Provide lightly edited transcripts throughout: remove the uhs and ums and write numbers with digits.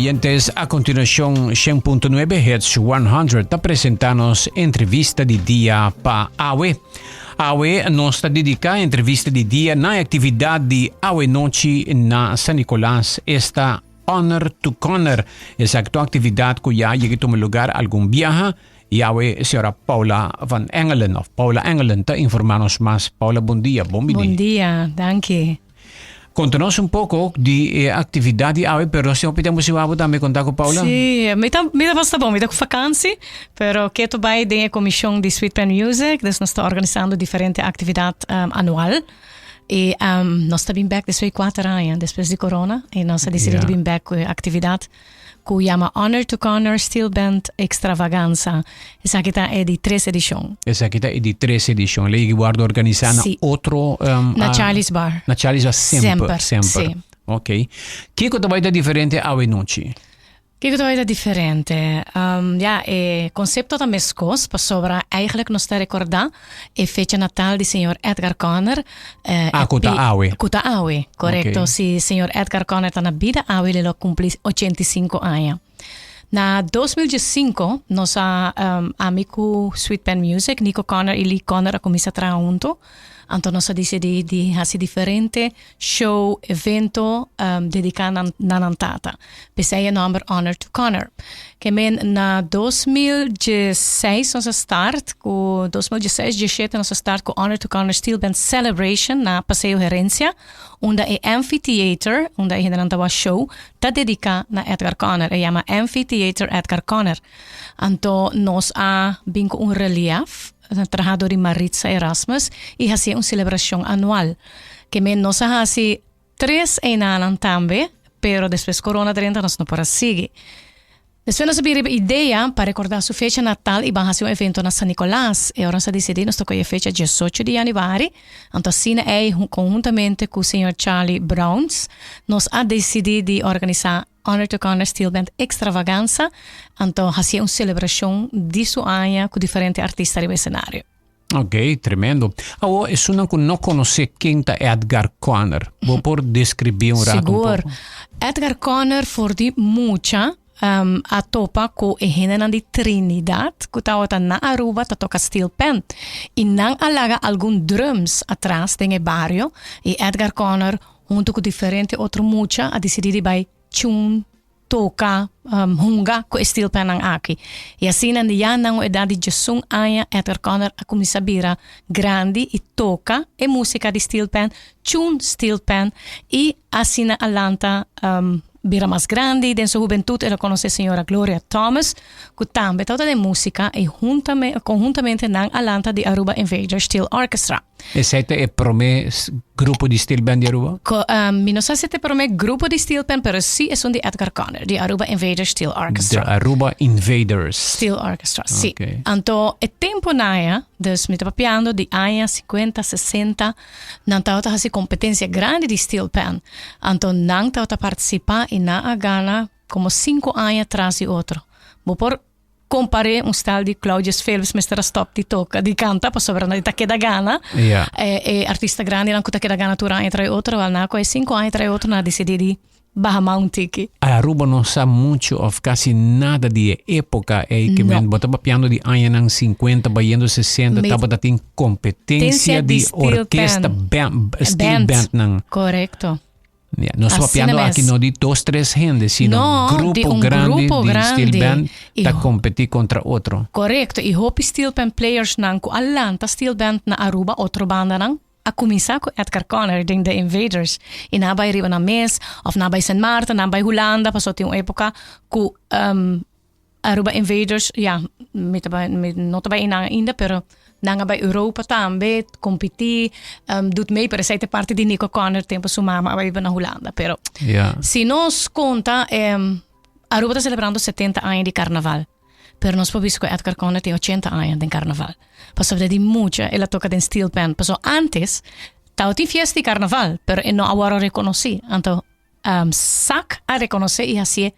Oyentes, a continuacion 100.9 Hits 100 ta presenta nos entrevista di dia pa awe. Awe nos ta dedica entrevista di dia na actividad di awe nochi na San Nicolas, esta Honor to Connor. Esaki ta un actividad cu ya yega tuma lugar algun biaha y awe señora Paula van Engelen of Paula Engelen ta informa nos mas. Paula, bon dia, bon bini. Bon dia, danki. Conta nos un poco di e actividad di awe, pero nos tin hopi tempo sin wak bo tambe conta cu Paula. Sí, mi ta, mi ta basta bon, mi ta cu vakantie, pero keto bay den e comision di Sweet Pen Music, dus nos ta organisando diferente actividad anual. Y nos ta bin bek despues di cuater aña, despues di corona, y nos a dicidi di bin bek cu e actividad cu yama Honor to Connor Steel Band Extravaganza. Esaki ta e di tres edicion. Esaki ta e di tres edicion. Ley ki wordo organisa na otro... Na Charlie's Bar. Na Charlie's Bar semper. Semper, si. Ok. Kico ta bay ta diferente awe nochi? Kico ta bay ta diferente? Ya, e concepto ta mescos pasobra eigenlijk nos ta recorda e fecha natal di señor Edgar Connor. Ah, cu ta awe. Cu ta awe, correcto. Si señor Edgar Connor ta na bida awe, lo cumpli 85 aña. Na 2005 nos a, ami cu Sweet Pen Music, Nico Connor y Lee Connor a cuminsa traha hunto. Anto nos a dicidi di haci diferente show, evento dedica na nan tata. P'esei e nomber Honor to Connor. Ke men na 2016 nos a start ku, 2016, 17 nos a start ku Honor to Connor Steel Band Celebration na Paseo Herencia, unda e amphitheater, unda e hendenan ta wak show, ta dedica na Edgar Connor. E yama Amphitheater Edgar Connor. Anto nos a bin ku un relief, traha dor di Maritza Erasmus, i hasié un celebracion anual. Ke men nos a hasi tres einanan tambe, pero despues corona drenta nos no por a sigui. Despues nos a bin riba idea pa recorda su fecha natal y ban haci un evento na San Nicolas. E ora nos a dicidi nos ta coge fecha diesocho di januari, anto asina ey conhuntamente cu señor Charlie Browns nos a dicidi di organisa Honor to Connor Steel Band Extravaganza, anto haci un celebracion di su aña cu diferente artista riba escenario. Ok, tremendo. Awo, esunnan ku no konosé ken ta Edgar Conner, bo por deskribí un rato un Sigur. poko? Edgar Conner for di mucha a topa ku e hendenan di Trinidad ku tabata na Aruba ta toka steel pan. I nan a laga algun drums atras den e bario i Edgar Conner huntu ku diferente otro mucha a disidí di bai tune toka, hunga ku e steel pannan aki. I asina ya na un edat di diesun aña Edgar Conner a kuminsá bira grandi i toka e músika di steel pan, tune steel pan i asina a lanta bira mas grandi. Den su hubentut el a konosé señora Gloria Thomas ku tambe tabata den músika i konhuntamente nan a lanta di Aruba Invaders Steel Orchestra. Esei ta e promé grupo di steel band di Aruba? Mi no sa si ta e promé grupo di steel band, pero si esun di Edgar Conner, di Aruba Invaders Steel Orchestra. De Aruba Invaders. Steel Orchestra, si. Okay. Anto e tempo naya, dus mi ta papiando di aña 50, 60, nan tabata hasi competencia grandi di steel pan. Anto nan tabata participa y nan a gana como 5 aña tras di otro. Bo por Compar'é un style di Claudius Phillips mester a stop di toca, di canta, pasobra nan ta keda gana. E, e artista grandinan cu ta keda gana tur aña trae otro, wel na cu e cinco aña trae otro nan a dicidi di baha man un tiki. Aruba no sa mucho of casi nada di e epoca ey ke men, bo ta papiando di añanan 50 bayendo 60 tabata tin competencia di orkesta band, steel bandnan. Correcto. Ja, nos Asina papiando mes. aki no di dos, tres hende, sino No, grupo di un grandi grupo di steel grandi. band I ta ho- competi contra otro. Correcto, y hopi steel band players nan cu a lanta steel band na Aruba, otro bandanan, a cuminsa cu Edgar Conner den The Invaders. Y nan a bay riba nan mes, of nan a bay Sint Maarten, nan a bay Hulanda, pasobra tin un epoca cu Aruba Invaders, ya, mi ta bai, mi no ta bai einan ainda, pero nan a bai Europa tambe, competi, doet mee, pero esei ta parti di Nico Conner tempo su mama a bai biba na Hulanda. Pero si nos conta, Aruba ta celebrando 70 aña di carnaval, pero nos por bisa cu Edgar Conner tin 80 aña den carnaval. Pasobra di mucha el a toca den steel band, pasobra antes tabatin fiesta di carnaval, pero e no a worde reconoci. Anto, SAC a reconoce y hacié.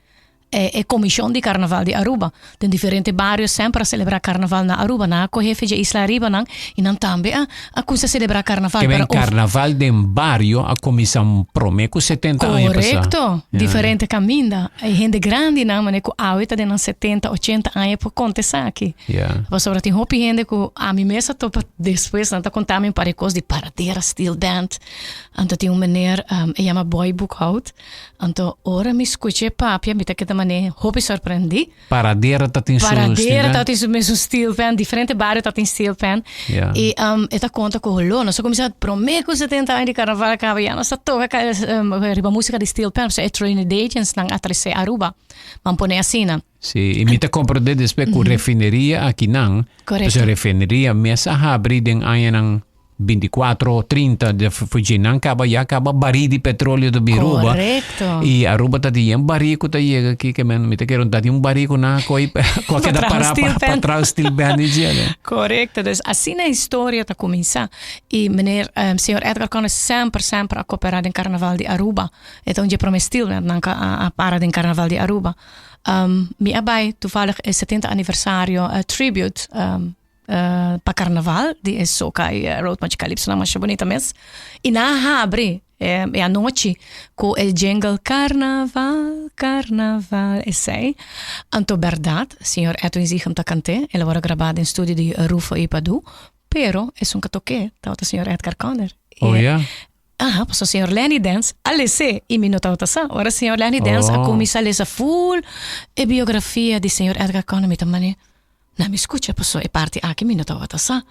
E Comision di Carnaval di Aruba. Den diferente bario semper a celebra Carnaval na Aruba. Nan a coge fecha Isla Ariba nan y nan tambe a a cuminsa celebra Carnaval. Ke men Carnaval den bario a cuminsa prome cu 70 aña pasa. Correcto. Diferente caminda. E hende grandinan mane cu awe ta den nan 70, 80 aña por conta esaki. Pasobra tin hopi hende cu ami mes a topa despues nan ta conta mi un par di cos di Paradera Steel Band. Anto tin un meneer e yama Boy Boekhout. Anto ora mi skucha e papia mi ta keda manera hopi sorprendí. Paradera ta tin su Paradera ta tin su mesun steel pan, diferente bario ta tin steel pan. Ja. I e ta konta ku holó, nos a kuminsá promé ku 70 aña di karnaval a kaba ya nos ta toka riba músika di steel pan, pasobra e Trinidadians nan a trese Aruba, ban pone asina. Sí, i mi ta komprendé despues ku refineria akinan, Korekto. pasobra refineria mes a habri den añanan 24, 30, de fujin nan kaba ya kaba barí di petróleo ta bin Aruba. Korekto. I Aruba ta di yen barí ku ta yega aki ke men mi ta kere un ta di un barí ku nan a koi ku a Pa keda traha un pará steel pa pan. traha un steel band di dje. Korekto, dus asina e historia ta kuminsá. I meneer, señor Edgar Conner semper semper a koperá den karnaval di Aruba. E ta un dje promé steel band nan ka a para den karnaval di Aruba. Mi a bai toevallig e 70 aniversario tribute pa carnaval di e soca y road march calypso nan masha bunita mes y nan a habri e anochi cu e jingle carnaval carnaval esey anto berdad señor Edwin Zichem ta cant'e el a worde graba den studio di Rufo y Padu pero esun ca toke tabata señor Edgar Conner. Oh ya. Aha, pasobra señor Lenny Dance a les'é i mi no tabata sa. Ora señor Lenny Dance a Oh. kuminsá lesa full e biografia di señor Edgar Conner, mi ta mane, na mi skucha pasobra e parti aki mi no tabata sa.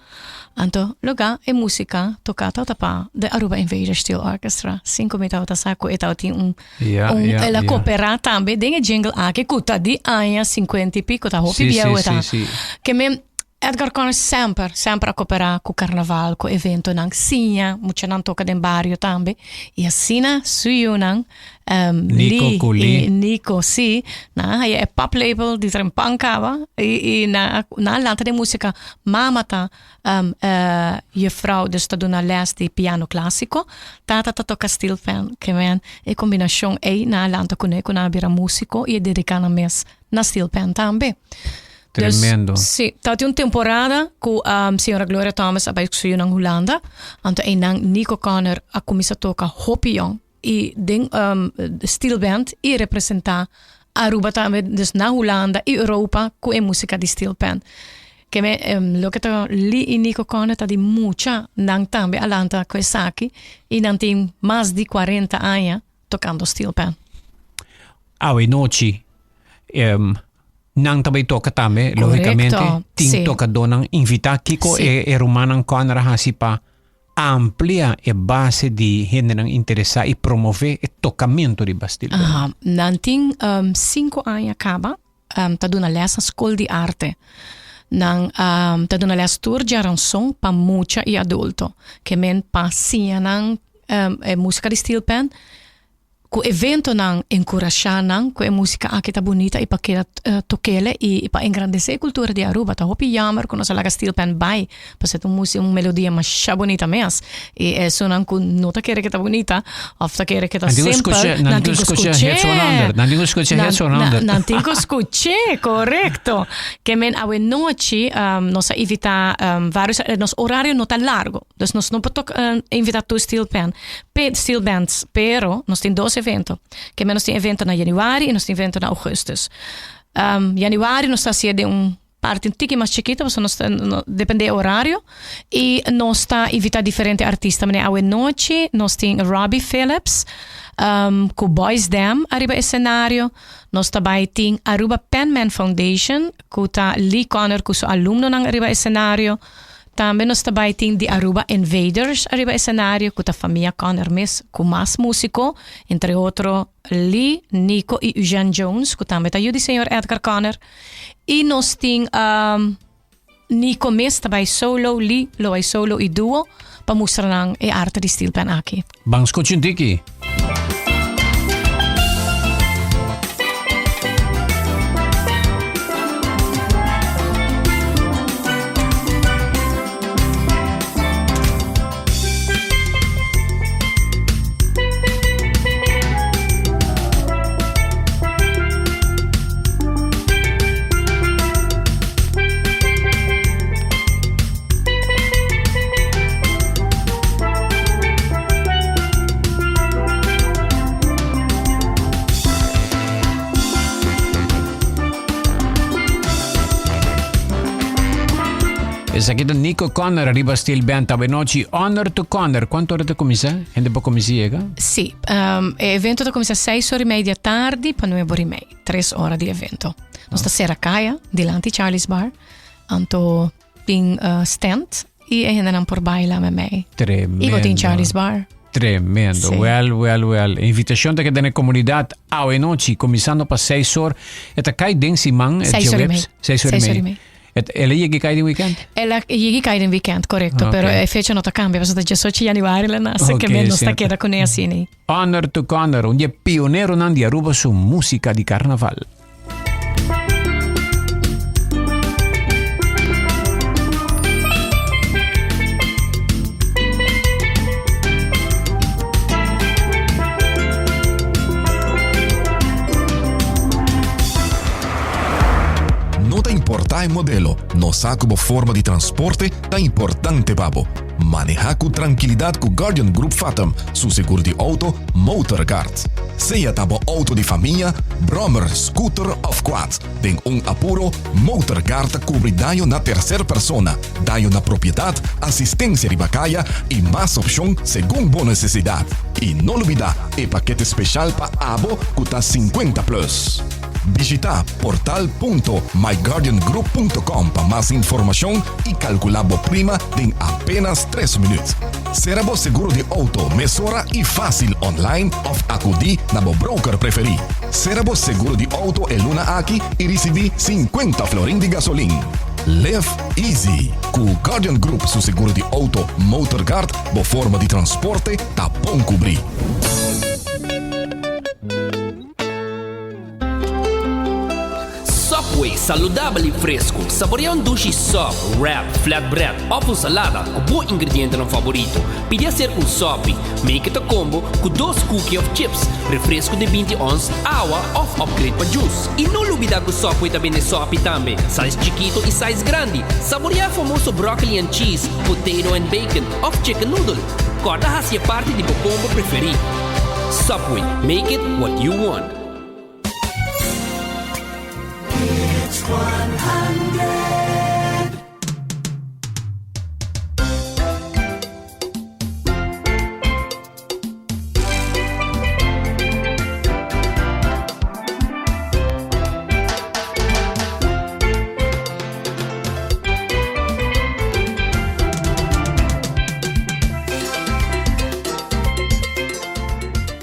Anto, lugá e músika toká tabata pa The Aruba Invaders Steel Orchestra, sin ku mi tabata sa ku e tabatin un, Ja, un, ja, el a ja. koperá tambe den e jingle aki ku ta di aña sinkuenta i piko, ta hopi Sí, bieu sí, e ta. sí, sí. Ke men Edgar Conner semper, semper a koperá ku karnaval, ku eventonan, siña muchanan toka den bario tambe. I asina su yunan, Nico Lee ku Lee. i Nico, sí, nan a haya e paplabel di trempan kaba i i nan a nan a lanta den músika. Mama ta juffrouw, dus ta duna lès di piano klásiko, tata ta toka steel pan. Ke men e kombinashon ei nan a lanta kuné ku nan a bira músiko i a dediká nan mes na steel pan tambe. Tremendo. Dus, sí, tabatin un temporada ku um, señora Gloria Thomas a bai ku su yunan Hulanda. Anto einan Nico Conner a kuminsá toka hopi yòn i den um, steel band i representá Aruba tambe, dus na Hulanda i Europa ku e músika di steel band. Ke me, um, loke ta Lee i Nico Conner ta di mucha, nan tambe a lanta ku esaki i nan tin mas di 40 aña tokando steel band. Awe nochi, um, Nan ta bai toka tambe, logicamente. Tin sí. tokadónan invitá. Kiko Sí. e, e rumannan Conner a hasi pa amplia e base di hendenan interesá i promové e tokamentu riba steel band? Aha, nan tin um, sinku aña kaba um, ta duna les na skol di arte. Nan um, ta duna les tur djaranson pa mucha i adulto. Ke men pa siña nan um, e músika di steel pan. Ku eventonan enkurashá nan ku e músika aki ta bunita i pa keda tok'el i pa engrandesé e kultura di Aruba. Ta hopi jammer ku nos a laga steel pan bai pasobra ta un músika, un melodia masha bunita mes i esunnan ku no ta kere ke ta bunita òf ta kere ke ta Nan tin ku simpel skucha, nan nan tin tin ku ku skucha skuch'é. Hits 100, nan tin ku skucha Nan Hits 100. nan tin ku skuch'é, korekto. Ke men awenochi nos a invitá vários, nos orario no ta largo. Dus nos no por tok invita tur steel pan, pe steel bands, pero nos tin dos evento. Ke men nos tin evento na januari y nos tin evento na augustus. Um, januari nos ta hacié den un parti un tiki mas chikito, pasobra nos ta no, depende e horario. Y nos ta invita diferente artista. Manera awe nochi nos tin Robbie Phillips, um, ku Boys Dam ariba escenario. Nos ta bai tin Aruba Penman Foundation, ku ta Lee Conner ku su alumnonan ariba escenario. Tambe nos ta bai tin di Aruba Invaders ariba escenario cu ta famia Conner mes cu mas musico, entre otro Lee, Nico y Eugene Jones cu tambe ta yu di señor Edgar Conner. Y nos tin Nico mes ta bai solo, Lee lo bai solo y duo pa mustra nan e arte di steel pan aki. Ban scucha un tiki. Esaki ta Nico Conner riba Steel Band awe nochi. Honor to Conner. Cuanto ora ta cuminsa? Hende por cuminsa yega? Si, um, e evento ta cuminsa 6 ora y media tardi pa 9 ora y media. 3 ora di evento. Nos ta cera caya dilanti Charlie's Bar. Anto tin uh, stand y e hendenan por baila met mij. Tremendo. Y bo tin Charlie's Bar. Tremendo. Sí. Well, well, well. Invitacion ta keda den e comunidad awe nochi, cuminsando pa 6 or. E ta cai den siman, e Seis ora y djaweps. mei. Seis ora y Seis ora y mei. mei. Et, el a yega cai den weekend? El a yega cai den weekend, correcto. Ok. Pero e fecha no ta cambia, pasobra ta 18 januari la nace, Ok, que men nos ta cierto. keda con e asina. Honor to Conner, un di e pioneronan di Aruba su musica di carnaval. No ta importá e modelo, nos sa ku bo forma di transporte ta importante pa bo. Manehá ku trankilidat ku Guardian Group Fatum su segur di outo Motorguard. Sea ta bo outo di famia, brommer, scooter òf quad, den un apuro, Motorguard ta kubri daño na terser persona, daño na propiedat, asistensia riba kaya i mas opshon segun bo nesesidat. I no lubidá e pakete speshal pa abo ku ta sinkuenta plus. Bishita portal punto myguardiangroup punto com pa mas informashon i kalkulá bo prima den apenas tres minüt. Sera bo seguro di outo mesora i fásil online òf akudí na bo broker preferí. Sera bo seguro di outo e luna aki i risibí sinkuenta florin di gasolin. Live easy! Ku Guardian Group su seguro di outo MotorGuard bo forma di transporte ta bon kubrí. Subway, saludabel y fresco. Saborea un dushi sub, wrap, flatbread of un salada cu bo ingredientenan favorito. Pidi acerca un sopi. Make it a combo cu dos cookie of chips, refresco di binti ons, awa of upgrade pa juice. Y no lubida cu Subway ta bende sopi tambe, size chikito y size grandi. Saborea e famoso broccoli and cheese, potato and bacon of chicken noodle. Corda haci e parti di bo combo preferi. Subway, make it what you want. It's 100.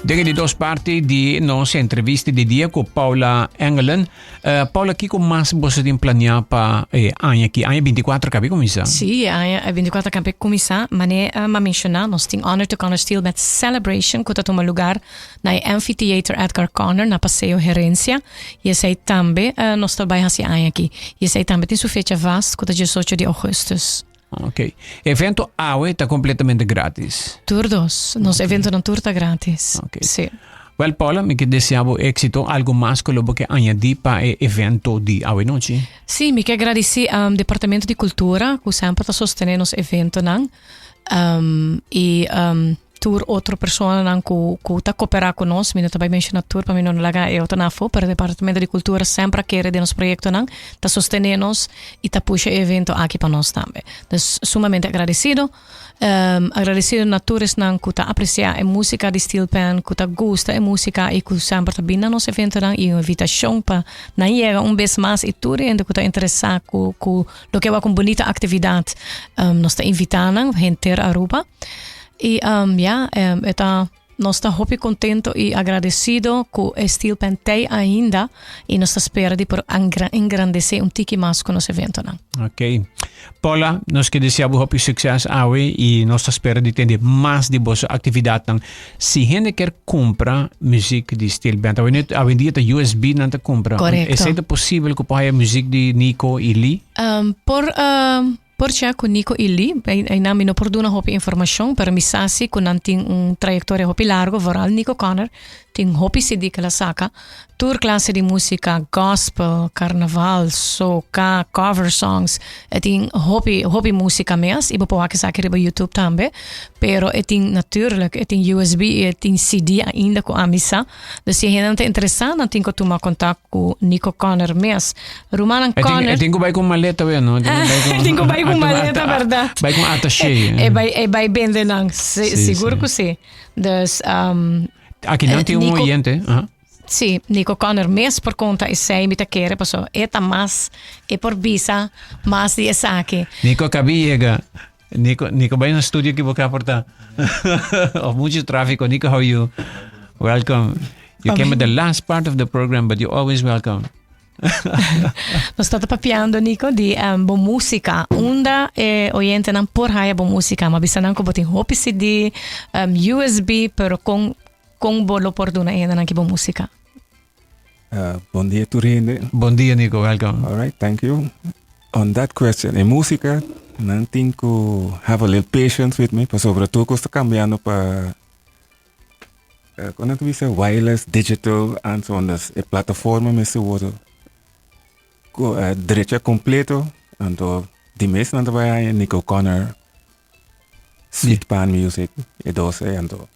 Den e di dos parti di nos entrevista di dia ku Paula Engelen. Uh, Paula, kiko mas boso tin planea pa eh, aña ki? Aña 24 kabi kuminsá? Sí, aña 24 kabi kuminsá. Mane uh, ma menshoná, nos tin Honor to Connor Steel Band Celebration ku ta tuma lugar na e Amphitheater Edgar Connor na Paseo Herencia. Y esei tambe uh, nos ta bai hasi aña aki. Y esei tambe tin su fecha vast ku ta 18 di augustus. Ok. Evento awe ta completamente gratis. Tur dos. Nos okay. eventonan tur ta gratis. Ok. Sí. Wel, Paula, mi ke desea bo éxito. Algo mas ku lo bo ke añadi pa e evento di awe nochi? Sí, mi ke agradeci um, Departamento di Cultura ku semper ta sostene nos eventonan. Um, y um, tur otro personanan ku ku ta koperá ku nos. Mi no ta bai menshoná tur pa mi no laga e otronan afó, pero Departamento di Kultura semper a kere den nos proyektonan, ta sostené nos i ta pusha e evento aki pa nos tambe. Dus sumamente agradesido. Agradesido na tur esnan ku ta apresiá e músika di Steel Pan, ku ta gusta e músika i ku semper ta bini na nos eventonan i un invitashon pa nan yega un bes mas i tur hende ku ta interesá ku ku loke wak un bunita aktividat nos ta invitá nan henter Aruba. Y um, ja, um, e ta, nos ta hopi contento y agradecido cu e Steel Pan tei ainda y nos ta spera di por engrandece un tiki mas cu nos eventonan. Ok. Paula, nos ke desea bo hopi succes awe y nos ta spera di tende mas di boso actividadnan. Si hende kier cumpra muziek di Steel Band, awe net, awe dia ta USB nan ta cumpra. Correcto. Esey ta posibel cu por haya muziek di Nico y Lee? Um, por, um, Por cha cu Nico y Lee, einan mi no por duna hopi informacion, pero mi sa si cu nan tin un trayectoria hopi largo, vooral Nico Connor. Tin hopi CD ku el a saka. Tur klase di músika, gospel, karnaval, soca, cover songs. E tin hopi, hopi músika mes. I bo por wak esaki riba YouTube tambe. Pero e tin natuurlijk, e tin USB i e tin CD ainda ku ami sa. Dus si hende ta interesá, nan tin ku tuma kontak ku Nico Conner mes. Rumannan E tin, Conner. e tin ku bai ku maleta we, no? E tin ku bai ku, Tin ku bai ku maleta, bèrdat? Bai ku attaché. E bai, e bai bende nan. Si, Sí, sigur sí. ku si. Dus, um, Aki nan tin un Nico- oyente. Aha. Sí, Nico Conner mes por konta esei, mi ta kere, paso e ta mas, e por bisa mas di esaki. Nico acabí yega. Nico, Nico bai na studio equivoká por ta. of mucho tráfico. Nico, how are you? Welcome. You came at the last part of the program, but you're always welcome. Nos ta papiando, Nico, di um, bo música. Unda e oyentenan por haya bo música. Ma bisa nan ku bo tin hopi CD, um, USB, pero kon, kon bo lo por duna e hendenan ki bo música? Bon dia tur hende. Bon dia Nico, welcome. All right, thank you. On that question, e música, nan tin ku have a little patience with me, pasobra tur kos ta kambiando pa uh, kon nan ta bisa wireless, digital, and so on. Dus e plataforma mester wordo ko, uh, drecha kompleto, anto di mes nan ta bai haña Nico Connor, Sweet Pan Music, e dos e anto.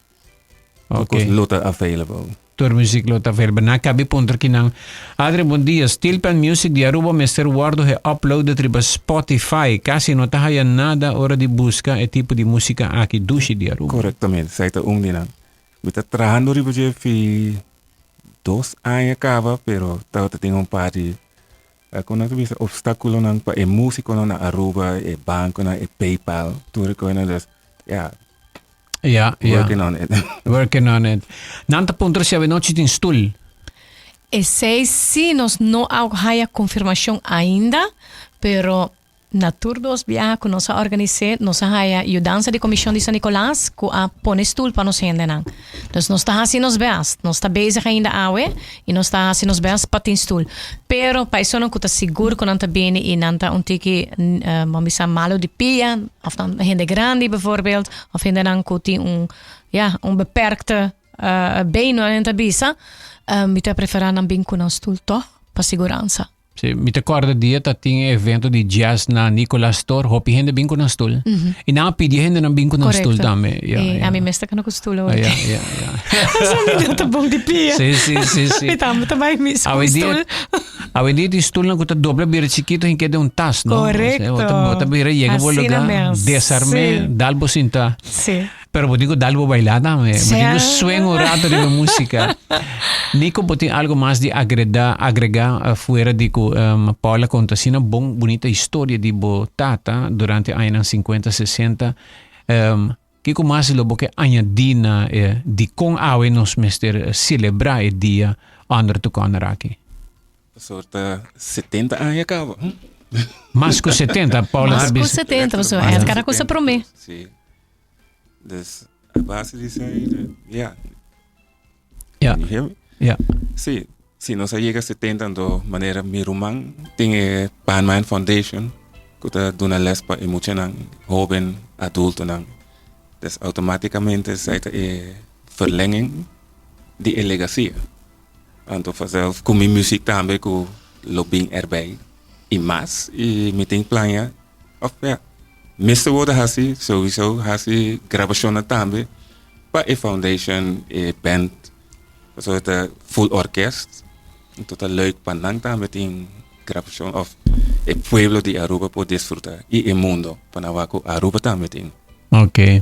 Ok. Lo ta available. Tur muziek lo ta available. Na kabi puntra kinan. Adrian, bon dia. Steel Pan Music di Aruba mester wordo he uploaded riba Spotify. Casi no ta haya nada ora di busca e tipo di musica aki. Dushi di Aruba. Correctamente, esei ta un di nan. Mi ta trahando riba dje fi dos aña caba, pero tabata tin un par di, con nan ta bisa, obstaculonan pa e musiconan na Aruba, e banconan, e PayPal, tur e coinan. Dus, ya, Ja, ja. Working on it. Working on it. Nan ta puntra si avenochi tin stoel. Esei sí nos no a haya konfirmashon ainda, pero na tur dos biaha ku nos a organis'é, nos a haya yudansa di Komishon di San Nicolas ku a pone stoel pa nos hendenan. Dus nos ta hasi nos bèst. Nos ta bezig ainda awe i nos ta hasi nos bèst pa tin stoel. Pero pa esunnan ku ta sigur ku nan ta bini i nan ta un tiki, bo bisa, malu di pia, òf nan hende grandi bijvoorbeeld, òf hendenan ku tin un, ya, un beperkte been, nan ta bisa, mi ta preferá nan bin ku nan stoel tòg pa siguransa. Sí, mi ta corda dia ta tin e evento di jazz na Nicolas Store, hopi hende bin cu nan stoel. Mm -hmm. Y nan a pidi hende nan bin cu nan stoel tambe. Ja, eh, ja. A mi mes ta cu stoel hoor. Ja, ja, ja. Mi no ta bon di pia. Sí, sí, sí, sí. Mi tambe ta bai mis cu stoel. Awe dia di stoel nan cu ta dobla bira chiquito hin keda un tas, no? Correcto. Bo ta bira yega bo lugar, desarme, sí. dal bo sinta. Sí. Pero bo tin ku dal bo bailá tambe. Bo tin ku swing un rato riba músika. Nico, bo tin algo mas di agredá, agregá fuera di ku Paula konta asina bon, bunita historia di bo tata durante añanan sinkuenta, sesenta. Kiko mas lo bo ke añadí na e dikon awe nos mester selebrá e dia Honor to Connor aki? Pastor ta 70 aña caba. Mas ku 70, Paula Mas ku 70, pastor. Mas Edgar a kusa promé. Sí. Dus a base di esei, ja. Ja. Can you hear me? Ja. Sí, si nos a yega 70 anto manera mi ruman tin e Panman Foundation ku ta duna les pa e muchanan, hoben, adultonan. Dus automaticamente esei ta e verlenging di e legacia. Anto vanzelf ku mi muziek tambe ku lo bin erbij i mas i mi tin plan ya of ya mester worde hasi souiso hasi grabashonnan tambe pa e foundation e band pasobra ta full orkest anto ta leuk pa nan tambe tin grabashon of e pueblo di Aruba por disfruta i e mundo pa nan wak ku Aruba tambe tin. Ok.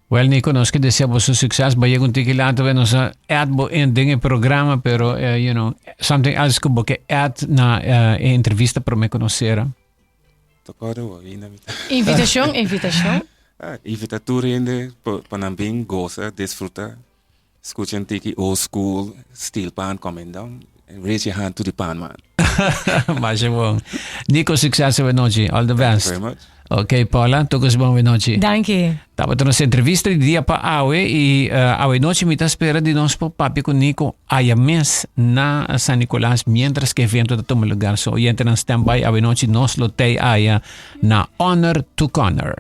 Well Nico, nos ke desea boso succes. Bo yega un tiki later, we nos a add bo in den e programa, pero eh, you know, something else ku bo ke add na eh, e entrevista prome ku nos sera. Tocado bo, ainda mi ta. Invitacion, invitacion. Ah, invita tur hende pa, pa nan bin goza, disfruta. Scucha un tiki old school, steel pan coming down. Raise your hand to the pan man. Masha bon. Nico, succes awe nochi. All the best. Thank you very much. Ok, Paula, tur cos bon awe nochi. Danki. Tabata nos entrevista di dia pa awe y uh, awe nochi mi ta spera di nos por papia cu Nico aya mes na San Nicolas mientras que evento ta tuma lugar. So, oyentenan stand by awe nochi nos lo tei aya na Honor to Connor.